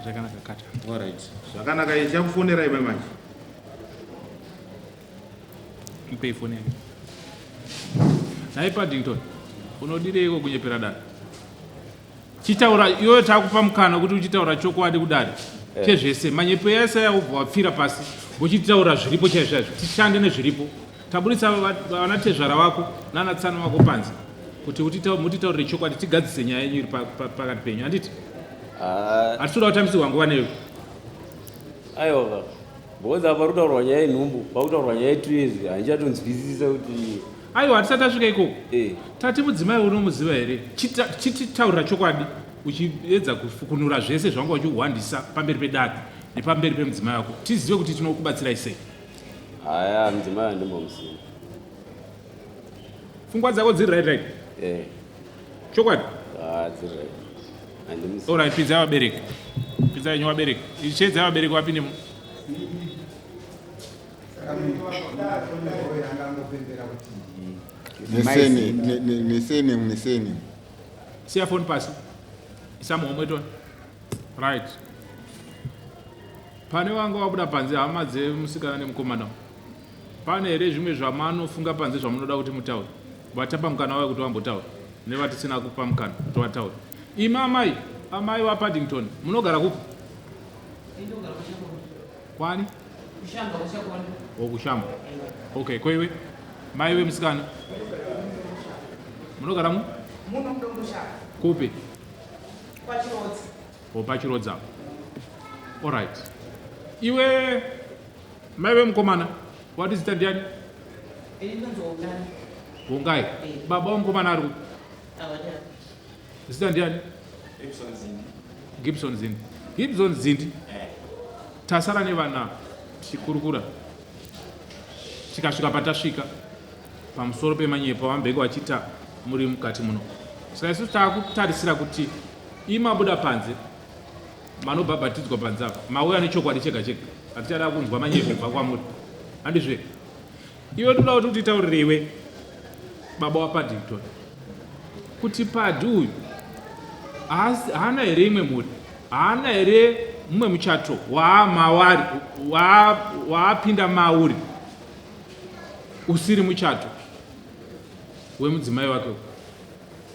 Speaker 3: Zvakanaka kata.
Speaker 10: All right. Zvakanaka ichakufonerai mai manje.
Speaker 3: Mupei foni yake. Nhai Paddington, unodireiko kunyepera dare? Chitaura iwe takupa mukana kuti uchitaura chokwadi kudare.
Speaker 2: Eh.
Speaker 3: Chezvese manyepo ese aya ubva wapfira pasi uchitaura zviripo chaizvo chaizvo. Tishande nezviripo. Taburitsa vana tezvara vako nana tsano vako panze kuti mutitaurire chokwadi tigadzise nyaya yenyu iri pakati penyu handiti?
Speaker 2: Ah.
Speaker 3: Hatisi kuda kutambisirwa nguva newe.
Speaker 2: Aiwa baba. Because apa parikutaurwa nyaya yenhumbu, pakutaurwa nyaya yetu years, handichatonzwisisa kuti
Speaker 3: Aiwa hatisati tasvika ikoko.
Speaker 2: Eh.
Speaker 3: Tati mudzimai unomuziva here? Chititaurira chokwadi uchiedza kufukunura zvese zvawanga uchihwandisa pamberi pedare nepamberi pemudzimai wako tizive kuti tinokubatsirai sei.
Speaker 2: Haya, mudzimai handimbomuzivi.
Speaker 3: Pfungwa dzako dziri right right?
Speaker 2: Eh.
Speaker 3: Chokwadi?
Speaker 2: Ah, dziri right. Handimuzivi.
Speaker 3: Alright, pinzai vabereki. Pinzai nyu vabereki. Ichedzai vabereki vapinde mu.
Speaker 8: Nesurname, nesurname.
Speaker 3: Siya phone pasi. Isa muhomwe tone. Right. Pane wanga wabuda panze hama dzemusikana nemukomana. Pane here zvimwe zvamanofunga panze zvamunoda kuti mutaure? Vatapa mukana wavo kuti vambotaura nevatisina kupa mukana kuti vataure. Imi amai, amai vaPaddington, munogara kupi? Kwani?
Speaker 7: Kushamba, kuchakonda.
Speaker 3: O kushamba. Okay, ko iwe? Mai vemusikana. Munogara mu?
Speaker 6: Muno muDomboshava.
Speaker 3: Kupi?
Speaker 6: KwaChirodza.
Speaker 3: O paChirodza. All right. Iwe mai vemukomana, wati zita ndiani?
Speaker 7: Ini ndinonzi Wongai.
Speaker 3: Wongai.
Speaker 7: Eh.
Speaker 3: Baba vemukomana ari kupi?
Speaker 7: Awada.
Speaker 3: Zita ndiani?
Speaker 11: Gibson Zindi.
Speaker 3: Gibson Zindi. Gibson Zindi.
Speaker 11: Eh.
Speaker 3: Tasara nevana tichikurukura. Tikasvika patasvika pamusoro pemanyepo avambenge vachiita muri mukati muno. Saka isusu takutarisira kuti imabuda panze manobhabhatidzwa panze apa mauya nechokwadi chega chega. Hatichada kunzwa manyepo kubva kwamuri. Handizve? Iwe toda kuti utitaurire iwe baba waPaddington kuti Paddy uyu haana here imwe mhuri, haana here mumwe muchato waamawari waapinda mauri? Usiri muchato wemudzimai wake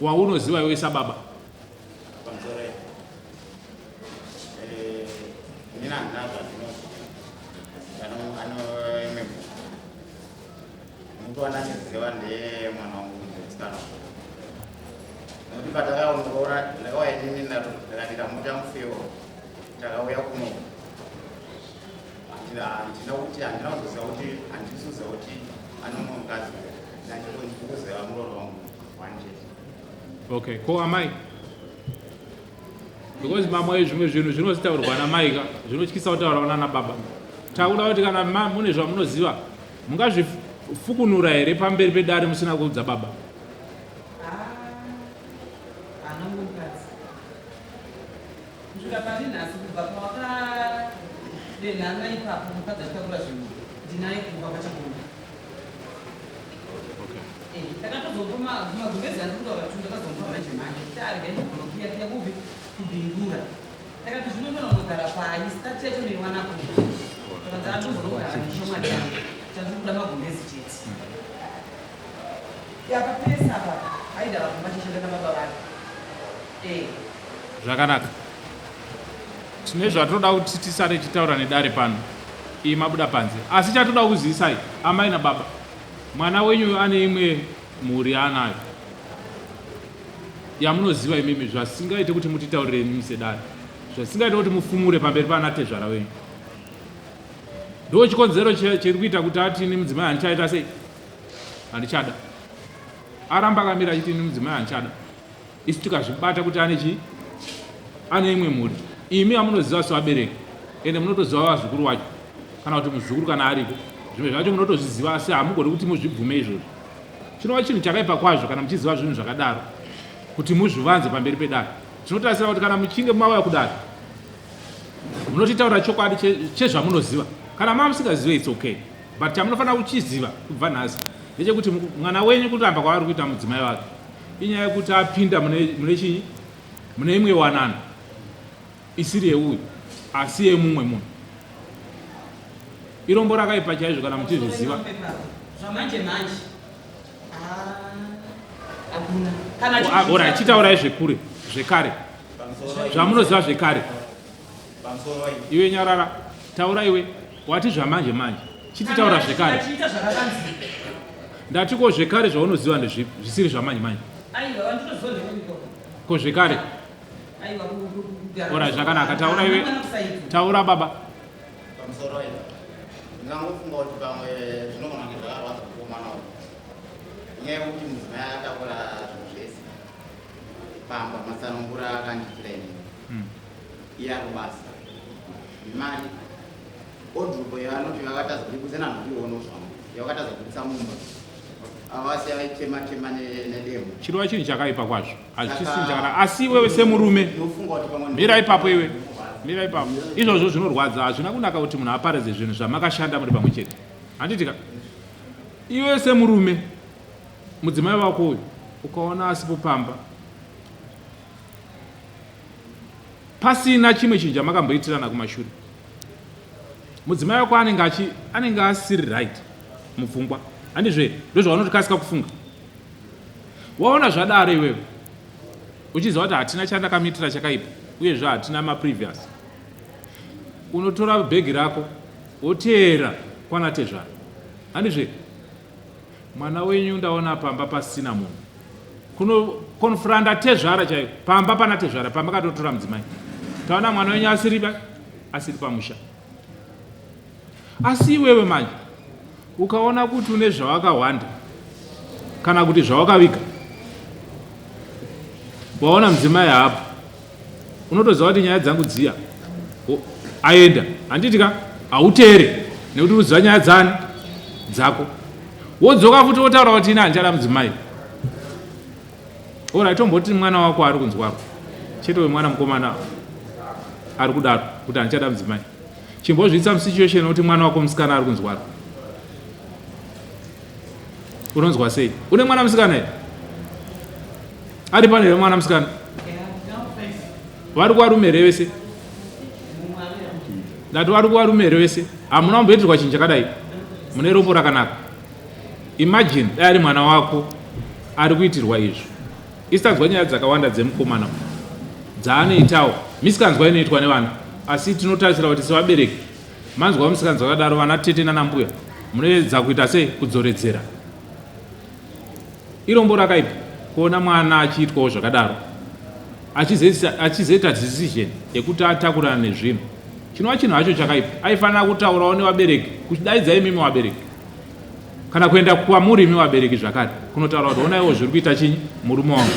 Speaker 3: waunoziva iwe sababa?
Speaker 5: Pamusoro eh, inini handina zvandinoziva ano imwe muti wandandiziva ndeye mwana wangu musikana nokuti patakaongorora ndakauya inini ndakati kamuta mufewo takauya kuno handina kuti handina kuzoziva kuti handisi kuziva kuti anomwe mukadzi ndandikuziva muroora wangu one chete.
Speaker 3: Okay, ko amai, because mamwe zvimwe zvinhu zvinozitaurwa namai ka zvinotyisa kutaura nana baba. Takuda kuti kana mune zvamunoziva mungazvifukunura here pamberi pedare musina kuudza baba?
Speaker 7: Haana mumwe mukadzi kusvika pari nhasi kubva pawakadenhana ipapo mukadzi achitakura zvinhu ndinaye kumba kwachigumba. Eh, ndakatozopa magumbezi andiri kutaura kuti ndakazomupa manje manje kuti arega ndinokiya kiya kupi kubhingura. Ndakati zvino ndonogara pai start yacho ndoiwana kupi? Takanzi andozonogara neshamwari yangu chandiri kuda magumbezi chete. Apa pese apa aida vakumba chishanda nababa vake. Eh.
Speaker 3: Zvakanaka. Tine zvatinoda kuti tisare tichitaura nedare pano. Iyi mabuda panze. Asi chatoda kuzivisai amai nababa. Mwana wenyu ane imwe mhuri yaanayo yamunoziva imimi zvasingaite kuti mutitaurire imimi sedare. Zvasingaite kuti mufumure pamberi paana tezvara wenyu. Ndo chikonzero chiri kuita kuti ati ini mudzimai handichaita sei? Handichada. Aramba akamira achiti ini mudzimai handichada. Isu tikazvibata kuti ane chii? Ane imwe mhuri. Imi amunoziva sevabereki ende munotoziva vazukuru wacho kana kuti muzukuru kana ariko. Zvimwe zvacho munotozviziva asi hamugoni kuti muzvibvume izvozvo. Chinova chinhu chakaipa kwazvo kana muchiziva zvinhu zvakadaro kuti muzvivanze pamberi pedare. Tinotarisira kuti kana muchinge mauya kudare munotitaurira chokwadi chezvamunoziva. Kana mava musingazive it's okay. But chamunofanira kuchiziva kubva nhasi ndechekuti mwana wenyu kuramba kwaari kuita mudzimai wake inyaya yekuti apinda mune chii mune imwe wanano isiri yeuyu asi yemumwe munhu. Irombo rakaipa chaizvo kana muchizviziva.
Speaker 7: Zvamanje manje hakuna kana.
Speaker 3: Ora chitaurai zvekure zvekare zvamunoziva zvekare. Iwe nyarara, taura iwe. Wati zvamanje manje, chititaura zvekare. Ndati ko zvekare zvaunoziva ndezvipi zvisiri zvamanje manje? Ko zvekare? Ora zvakanaka, taura iwe. Taura baba.
Speaker 5: Pamusoro iwe. Ndingangofunga kuti pamwe zvinogona kunge zvakarwadza mukomana uyu. Inyaya yekuti mudzimai akatakura zvinhu zvese pamba, matsanangura akandiitira inini. Iye ari kubasa nemari odhubo yavanoti vakatadza kuibudisa nanhu zvangu yavakatadza kubudisa mumba avasiya vaichema chema nedemo.
Speaker 3: Chinova chinhu chakaipa kwazvo, hazvisi chinhu chakanaka. Asi iwewe semurume, mira ipapo iwe, mira ipapo. Izvozvo zvinorwadza, hazvina kunaka kuti munhu aparadze zvinhu zvamakashanda muri pamwe chete, handiti ka? Iwe semurume, mudzimai wako uyu ukaona asipo pamba pasina chimwe chinhu chamakamboitirana kumashure, mudzimai wako anenge achi anenge asiri right mupfungwa, handizvo here? Ndozvaunotokasika kufunga. Waona zvadaro iwewe uchiziva kuti hatina chandakamuitira chakaipa uyezve hatina maprevious, unotora bhegi rako woteera kwana tezvara, handizvo here? Mwana wenyu ndaona pamba pasina munhu kuno konfranda tezvara chaiyo pamba pana tezvara pamba katotora mudzimai taona mwana wenyu asiri pa asiri pamusha. Asi iwewe manje ukaona kuti une zvawakahwanda kana kuti zvawakaviga, waona mudzimai haapo, unotoziva kuti nyaya dzangu dziya aenda, handiti ka? Hauteere nekuti uziva nyaya dzani dzako, wodzoka futi wotaura kuti ini handichada mudzimai. Orai, tomboti mwana wako ari kunzwaro chete wemwana mukomana ari kudaro kuti handichada mudzimai, chimbozviitsa musituation yekuti mwana wako musikana ari kunzwaro, unonzwa sei? Une mwana musikana here? Ari pano here mwana musikana? Vari kuvarume here vese? Ndati vari kuvarume here vese? Hamuna kumboitirwa chinhu chakadai. Mune rombo rakanaka. Imagine dai ari mwana wako ari kuitirwa izvo. Isu tanzwa nyaya dzakawanda dzemukomana dzaanoitawo misikanzwa inoitwa nevana asi tinotarisira kuti sevabereki manzwa musikanzwa yakadaro vana tete nanambuya munoedza kuita sei kudzoredzera irombo rakaipa kuona mwana achiitwawo zvakadaro achizoita decision yekuti atakurana nezvinhu chinova chinhu hacho chakaipa aifanira kutaurawo nevabereki kuchidaidza imimi vabereki kana kuenda kwamuri imi vabereki zvakare kunotaura kuti honaiwo zviri kuita chinyi murume wangu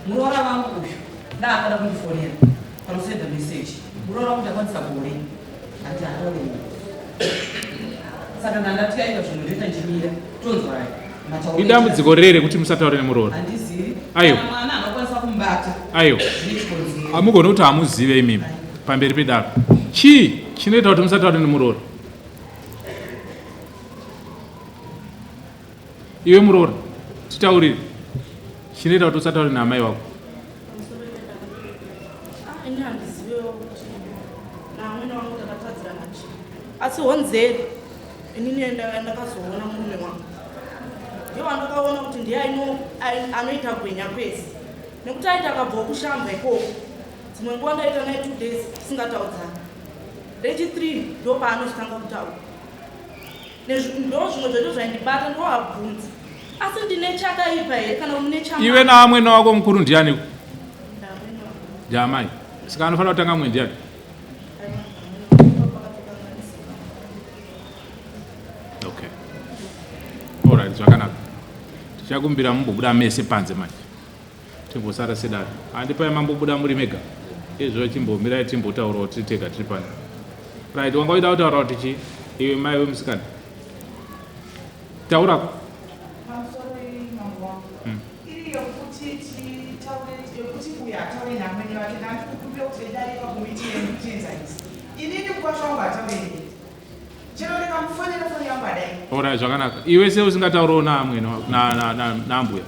Speaker 7: Muroora wangu uyu ndaakada kundifonera panosenda message muroora wangu ndakwanisa gore ati hataure saka ndandati aita zvinhu ndoita ndimira tonzwa
Speaker 3: Idambudziko rei rekuti musataure nemuroora?
Speaker 7: Handizivi.
Speaker 3: Aiwa.
Speaker 7: Kana mwana anokwanisa kumubata.
Speaker 3: Aiwa.
Speaker 7: Zvine chikonzero.
Speaker 3: Hamugoni kuti hamuzive imimi pamberi pedaro. Chii chinoita kuti musataure nemuroora? Iwe muroora, titaurire. Chinoita kuti usataure naamai wako.
Speaker 1: Ah, ini handizivewo kuti naamwene wangu takatadzirana chii. Asi honzeri inini ndakazoona murume wangu ndiye wandakaona kuti ndiye anoita gwenya kwese nekuti aiti akabvawo kushamba ikoko dzimwe nguva ndaita naye two days tisingataudzani rechi three ndo paanozotanga kutaura ndo zvimwe zvacho zvaindibata ndowabvunza asi ndine chakaipa here kana mune chama
Speaker 3: iwe naamwene wako mukuru ndianiko ndiamai saka anofanira kutanga mumwe ndiani Okay. Alright, zvakanaka. Tichakumbira mumbobuda mese panze manje. Timbosara sedare. Handi paya mambobuda muri mega. Izvo chimbomirai timbotaurawo tiri tega tiri pano. Right, wanga uchida kutaura kuti chii? Iwe mai wemusikana. Taurako.
Speaker 6: Pamusoro mambo wangu. Iri yokuti titaure yokuti uyu ataure namwene vake ndandikukumbira kuti vedare pakomiti yenyu tienzanise. Inini mukwasha wangu ataure neni. Chero ndikamufonera foni yangu adai.
Speaker 3: Alright, zvakanaka. Iwe sei usingatauriwo naamwene naambuya?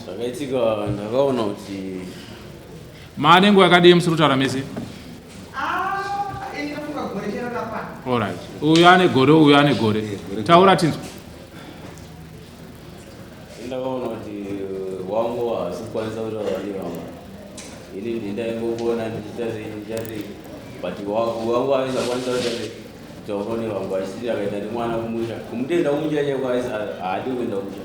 Speaker 2: Zvakaitika ndakaona kuti
Speaker 3: Maane nguva yakadii musiri kutaura mese?
Speaker 6: Ah, ini ndofunga gore chero rakwana.
Speaker 3: Alright. Uyu ane gore, uyu ane gore. Taura tinzwe.
Speaker 2: Ndakaona kuti wangu haasi kukwanisa kutaura nevamwe. Ini ndindaingopona ndichiita sei ndichiita sei but wangu aisakwanisa kuita sei kutaura nevamwe achiti akaenda nemwana kumusha kumutenda kumusha chaiko haadi kuenda kumusha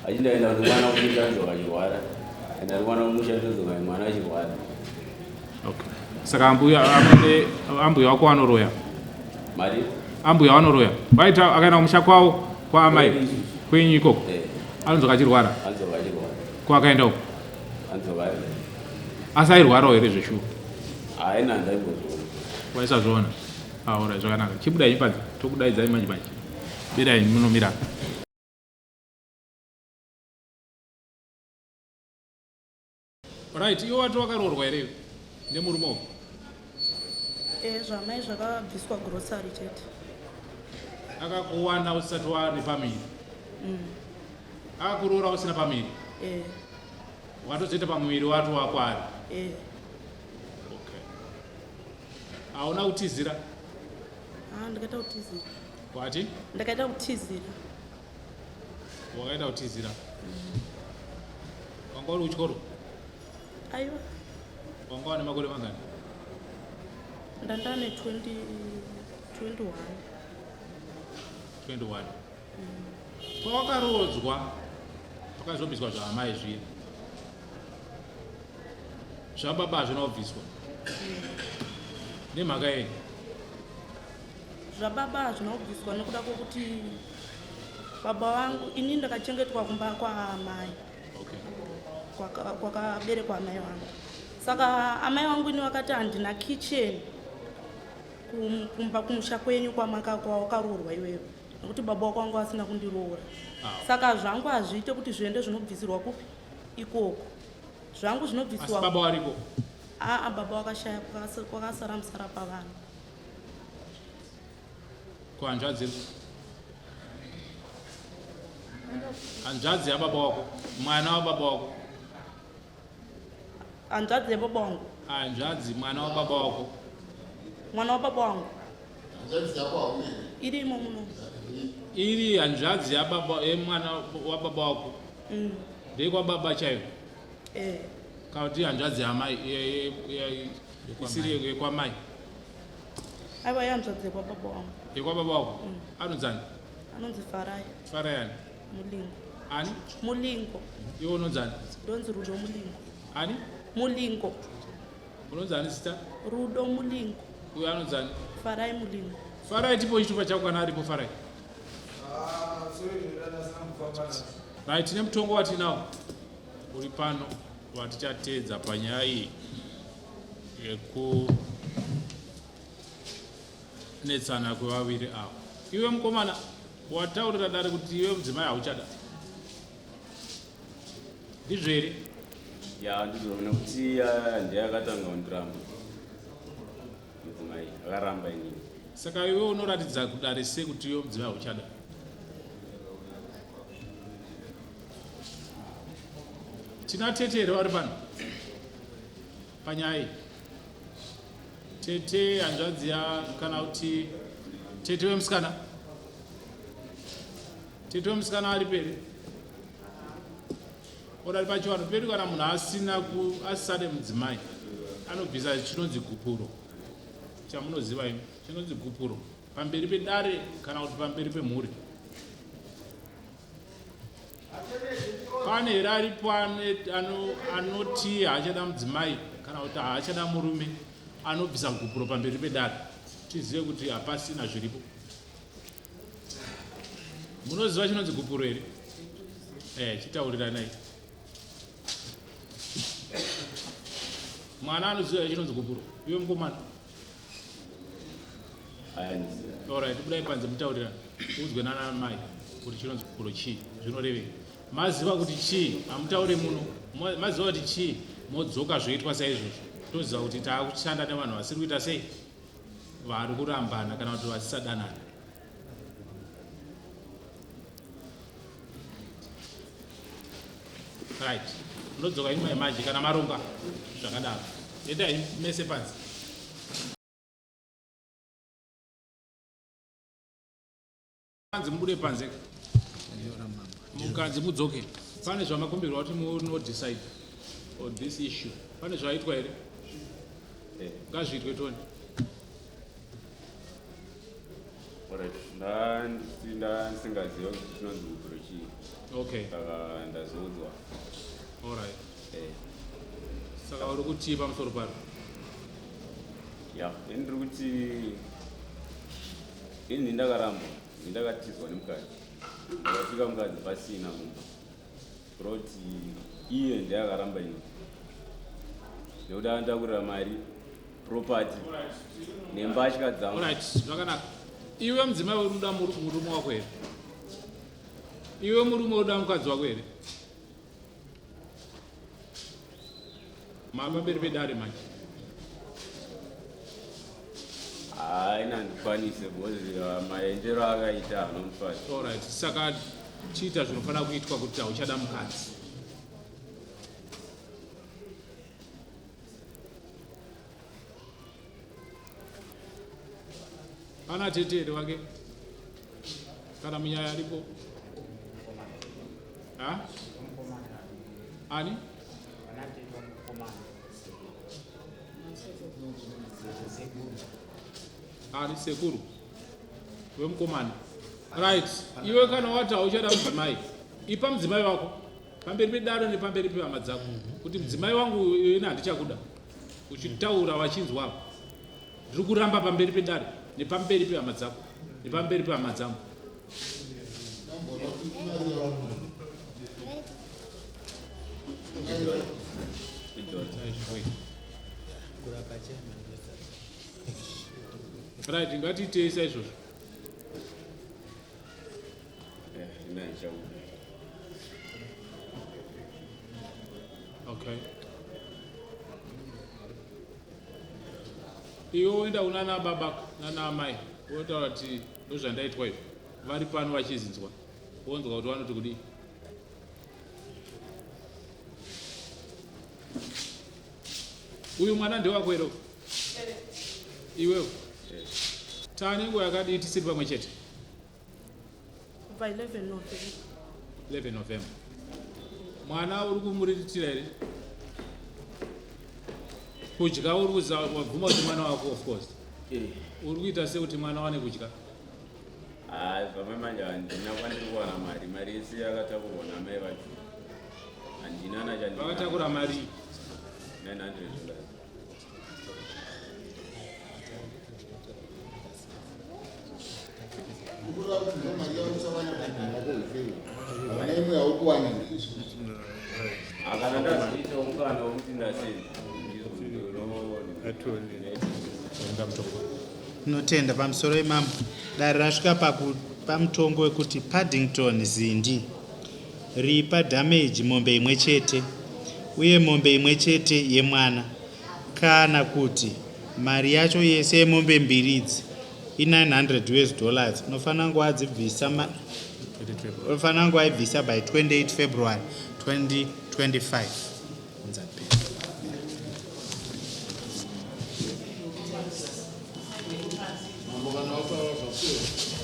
Speaker 2: achiti ndaenda nemwana kumusha anodzoka achirwara enda nemwana kumusha ndodzoka mwana achirwara.
Speaker 3: Okay. Saka ambuya amene ambuya wako anoroya.
Speaker 2: Mari?
Speaker 3: Ambuya vanoroya. Vaita akaenda kumusha kwavo kwaamai kwenyu ikoko.
Speaker 2: Eh.
Speaker 3: Anodzoka achirwara.
Speaker 2: Anodzoka achirwara.
Speaker 3: Kwaakaenda uko.
Speaker 2: Anodzoka ari.
Speaker 3: Asi airwarawo here zveshuwa?
Speaker 2: Haina ndaimbozviona.
Speaker 3: Waisazviona. Ah, alright, zvakanaka. Chibudai panze. Tokudaidzai manje manje. Birai munomira. Right, iwe wati wakaroorwa here nemurume uyu?
Speaker 1: Eh, zvamai zvakabviswa grocery chete.
Speaker 3: Akakuwana usati wane pamiri. Akakuroora usina pamiri.
Speaker 1: Eh.
Speaker 3: Watozoita pamuviri wati wakwaari.
Speaker 1: Eh.
Speaker 3: Okay. Hauna kutizira?
Speaker 1: Ah, ndakaita kutizira.
Speaker 3: Wati?
Speaker 1: Ndakaita kutizira.
Speaker 3: Wakaita kutizira. Wanga uri kuchikoro?
Speaker 1: Aiwa.
Speaker 3: Wanga wane makore mangani?
Speaker 1: Ndandane 20 21.
Speaker 3: 21. Pawakarodzwa pakazobviswa zvaamai zviya. Zvababa hazvina kubviswa. Nemhaka yei?
Speaker 1: Zvababa hazvina kubviswa nekuda kwekuti baba vangu ini ndakachengetwa kumba kwaamai.
Speaker 3: Okay.
Speaker 1: Kwakaberekwa amai vangu. Saka amai vangu ini vakati handina kitchen kumba kumusha kwenyu kwawakaroorwa iwewe nekuti baba wako vanga vasina kundiroora.
Speaker 3: Ah.
Speaker 1: Saka zvangu hazviite kuti zviende zvinobvisirwa kupi ikoko. Zvangu zvinobvisirwa.
Speaker 3: Asi baba variko?
Speaker 1: Aa, baba vakashaya kwakasara musara pavanhu.
Speaker 3: Ko hanzvadzi? Hanzvadzi yababa wako, mwana wababa wako.
Speaker 1: Hanzvadzi yababa wangu.
Speaker 3: Hanzvadzi mwana wababa wako.
Speaker 1: Mwana wababa wangu.
Speaker 8: Hanzvadzi yako hauna here?
Speaker 1: Irimo muno.
Speaker 3: Iri hanzvadzi yababa yemwana wababa wako. Ndeyekwababa chaiyo.
Speaker 1: Eh.
Speaker 3: Kana kuti hanzvadzi yamai isiri yekwamai.
Speaker 1: Aiwa ihanzvadzi yekwababa wangu.
Speaker 3: Yekwababa wako? Anonzani?
Speaker 1: Anonzi Farai.
Speaker 3: Farai ani?
Speaker 1: Mulingo.
Speaker 3: Ani?
Speaker 1: Mulingo.
Speaker 3: Iwe unonzani?
Speaker 1: Ndonzi Rudo Mulingo.
Speaker 3: Ani?
Speaker 1: Mulingo.
Speaker 3: Unonzani zita?
Speaker 1: Rudo Mulingo.
Speaker 3: Uyo anonzani?
Speaker 1: Farai Mulingo.
Speaker 3: Farai tipo chitupa chako kana aripo Farai. Right, tine mutongo watinawo uri pano watichateedza panyaya iyi yekunetsana kwevaviri ava. Iwe mukomana wataurira dare kuti iwe mudzimai hauchada. Ndizvo here?
Speaker 2: Ya, ndizvo nekuti ndiye akatanga kundiramba. Mudzimai akaramba inini.
Speaker 3: Saka iwe unoratidza kudare sei kuti iwe mudzimai hauchada? Tina tete here vari pano panyaya iyi? Tete hanzvadzi ya kana kuti tete wemusikana? Tete wemusikana ari pere? Ora pachivanhu pedu kana munhu asina asisade mudzimai anobvisa chinonzi gupuro chamunoziva imi chinonzi gupuro pamberi pedare kana kuti pamberi pemhuri. Pane here aripo anoti haachada mudzimai kana kuti haachada murume anobvisa gupuro pamberi pedare tizive kuti hapasina zviripo. Munoziva chinonzi gupuro here? Chitauriranai. Mwana anoziva chinonzi gupuro. Iwe mukomana. Alright, budai panze mutaurirana. Udzwe nana mai kuti chinonzi gupuro chii, zvinorevei. Maziva kuti chii, hamutaure muno. Maziva kuti chii, modzoka zvoitwa saizvozvo. Toziva kuti taakushanda nevanhu vasiri kuita sei? Vari kurambana kana kuti vasisadanana. Right. Unodzoka imwe manje kana maronga zvakadaro. Endai mese panze. Panze mubude panze. Mukanzi mudzoke. Pane zvamakumbirwa kuti muno decide on this issue. Pane zvaitwa here? Ngazviitwe tone.
Speaker 2: Alright, ndandisingaziva kuti chinonzi gupuro chii.
Speaker 3: Okay.
Speaker 2: Saka ndazoudzwa.
Speaker 3: Alright. Saka uri kutii pamusoro paro?
Speaker 2: Ya, ini ndiri kuti ini ndakarambwa, ndakatizwa nemukadzi. Ndakasvika mukadzi pasina mumba. Kuroti iye ndiye akaramba ini. Nekuti andakurira mari, property nembatya dzangu.
Speaker 3: Alright, zvakanaka. Iwe mudzimai uri kuda murume wako here? Iwe murume uri kuda mukadzi wako here? Mapamberi pedare manje.
Speaker 2: Hayi, nandikwanise because maendero akaita anomufadza.
Speaker 3: Alright, saka chiita zvinofanira kuitwa kuti hauchada mukadzi. Pana tete here wake? Kana munyaya aripo? Ha? Ani? Ani sekuru? Wemukomana. Right. Iwe kana wati hauchada mudzimai, ipa mudzimai wako pamberi pedaro nepamberi pehama dzako kuti mudzimai wangu ini handichakuda. Uchitaura vachinzwa. Ndiri kuramba pamberi pedare nepamberi pehama dzako nepamberi pehama dzangu. Right, ngatiitei saizvozvo. Okay. Iwe woenda kunana baba nana amai wotaura kuti ndozvandaitwa izvi, vari pano vachizinzwa, wonzwa kuti vanoti kudii. Uyu mwana ndewako here? Iwewe taane nguva yakadii tisiri pamwe chete?
Speaker 1: Kubva 11 November.
Speaker 3: 11 November. Mwana uri kumuriritira here? Kudya uri kuza wabvuma kuti mwana wako, of course. Uri kuita sekuti mwana wane kudya?
Speaker 2: Hayi, zvamai manje handina kwandiri kuwana mari. Mari yese yakatakurwa namai vacho, handina na chandina.
Speaker 3: Vakatakura mari?
Speaker 2: $900.
Speaker 8: Kureva kuti ndo mari yauchawana panhamo kweupenyu, hauna imwe yauri kuwana here?
Speaker 2: Akana ndazoitawo mukana wekuti ndasenza.
Speaker 11: Tinotenda pamusoro imambo. Dare rasvika pakupa mutongo wekuti Paddington Zindi ripa damage mombe imwe chete uye mombe imwe chete yemwana kana kuti mari yacho yese yemombe mbiri idzi i900 US dollars unofanira kunge wadzibvisa unofanira kunge waibvisa by 28 February 2025. Unzapera.
Speaker 10: Mambo, kana wataura zvapera.